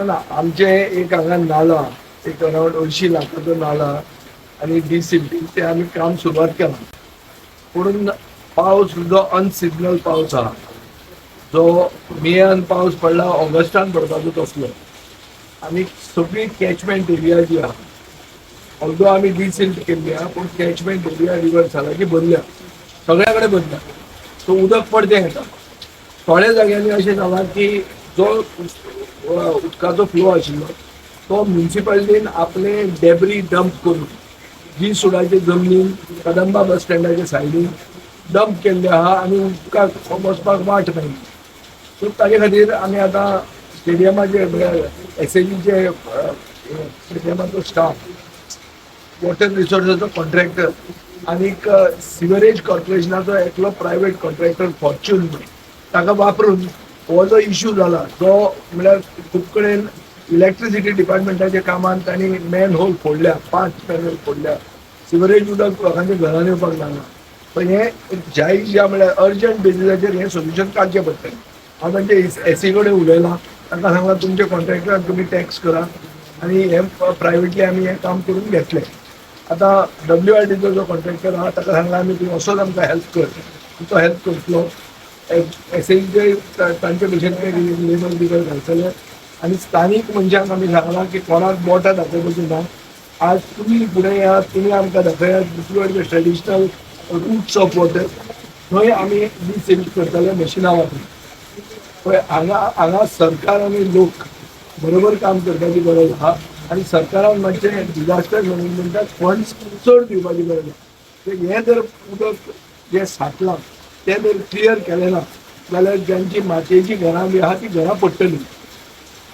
ना, आमचे एक हांगा नाला एक अरावंड 80 लाखाचो नाला आनी डिसिल्टींग, ते आमी काम सुरवात केलां. पूण पावस जो अनसिजनल पावस आहा, जो मेयान पावस पडला, ऑगस्टान पडपाचो तसलो, आनी सगळी कॅचमेंट एरिया जी आहा, ऑल्दो आमी डिसिल्ट केल्ली आहा, पूण कॅचमेंट एरिया रिवर सालाची भरल्या, सगळ्या कडेन भरल्या. सो उदक पडतें येता. थोड्या जाग्यांनी अशें जालां की जो उदकाचो फ्लो आशिल्लो तो म्युन्सिपालिटीन आपले डेब्री डंप करून जी सुडाचे जमनीन, कदंबा बस स्टँडाच्या सायडीन डंप केल्ले आहा आनी उदकाक वचपाक वाट मेळना. सो ताजे खातीर आमी आतां स्टेडियमाचे, म्हळ्यार एसएजीचे स्टेडियमाचो स्टाफ, वॉटर रिसोर्साचो कॉन्ट्रॅक्टर आनीक सिवरेज कॉर्पोरेशनाचो एकलो प्रायवेट कॉन्ट्रॅक्टर फॉर्च्यून म्हणून, ताका वापरून हो जो इशू जाला, जो म्हळ्यार खूब कडेन इलेक्ट्रिसिटी डिपार्टमेंटाच्या कामान तांणी मॅन होल फोडल्या, पांच मॅन होल फोडल्या, सिवरेज उदक लोकांच्या घरान येवपाक लागला. पण हें जाय ज्या म्हळ्यार अर्जंट बेजिसाचेर हें सोल्युशन काडचें पडटलें. हांव तांचे एसी कडेन उलयलां. तांकां सांगलां, तुमच्या कॉन्ट्रॅक्टराक तुमी टॅक्स करा आनी हें प्रायवेटली आमी हें काम करून घेतलें. आतां डब्ल्यू आर डीचो जो कॉन्ट्रॅक्टर आहा, ताका सांगलां आमी, तुमी असोच आमकां हेल्प कर. तो हेल्प करतलो. एसएचे तांचे भशेन ते लेबल बिबल घालतले आनी स्थानीक मनशांक आमी सांगलां की कोणाक बोटां दाखोवपाचीं ना. आज तुमी फुडें येयात, तुमी आमकां दाखयात the traditional routes of water. थंय आमी डिसिल्ट करतले मशिनां वापरून. पळय, हांगा हांगा सरकार आनी लोक बरोबर काम करपाची गरज आहा आनी सरकारान मातशें डिजास्टर मॅनेजमेंटाक फंड्स चड दिवपाची गरज आहा. तर हें जर उदक जें साठलां तें जर क्लियर केलें ना जाल्यार ज्यांची मातयेची घरां बी आहा, ती घरां पडटलीं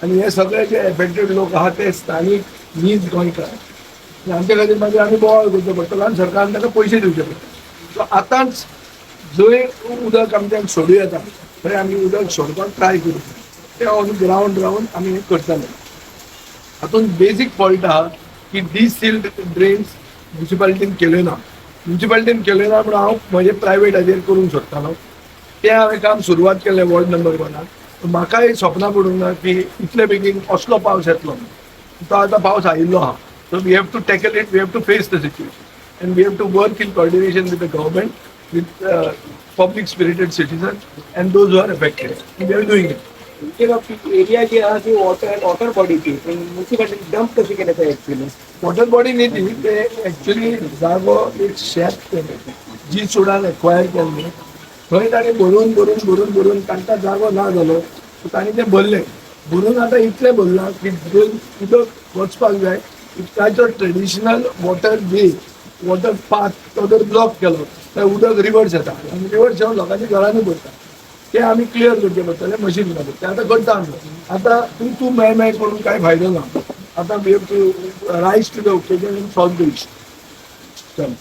आनी हे सगळे जे एफेक्टेड लोक आहा ते स्थानीक नीज गोंयकार आनी आमच्या खातीर मागीर आमी बोवाळ करचो पडटलो आनी सरकारान ताका पयशे दिवचे पडटले. सो आतांच जंय उदक आमच्यान सोडूं येता थंय आमी उदक सोडपाक ट्राय करूं. ते ऑन ग्रावंड रावन आमी हें करतले. हातूंत बेजीक फॉल्ट आहा की डिसिल्ट ड्रेन्स म्युन्सिपालिटीन केल्यो ना. म्युन्सिपालिटीन केल्यो ना म्हणून हांव म्हजे प्रायवेट हाजेर करूंक सोदतालो. तें हांवें काम सुरवात केलें वॉर्ड नंबर वनाक. म्हाकाय सपनां पडूंक ना की इतले बेगीन असलो पावस येतलो. तो आतां पावस आयिल्लो आहा. So we have to tackle it, we have to face the situation and we have to work in coordination with the government, with public spirited citizens and those who are affected. We are doing it. तुमच्या बाबतीत area जी आहा ती water बॉडीची, पण municipality dump कशी केले ते ऍक्च्युली? वॉटर बॉडी न्ही ती. ते ऍक्च्युली जागो एक शेत तें जी सुडान एक्वायर केल्लें. थंय ताणें भरून भरून भरून भरून तांकां जागो ना जालो. सो तांणी तें भरलें. भरून आतां इतलें भरलां की जंय उदक वचपाक जाय उदकाचो traditional water way, water path, तो जर ब्लॉक केलो तर उदक रिवर्स येता आनी रिवर्स येवन लोकांच्या घरांनी भरता. ते आमी क्लियर करचे पडटले मशीन मध्ये. ते आतां करता आमी. आतां तूं तूं मेळ मेळ करून कांय फायदो ना. आतां we have to rise to the occasion and solve the issue. चल.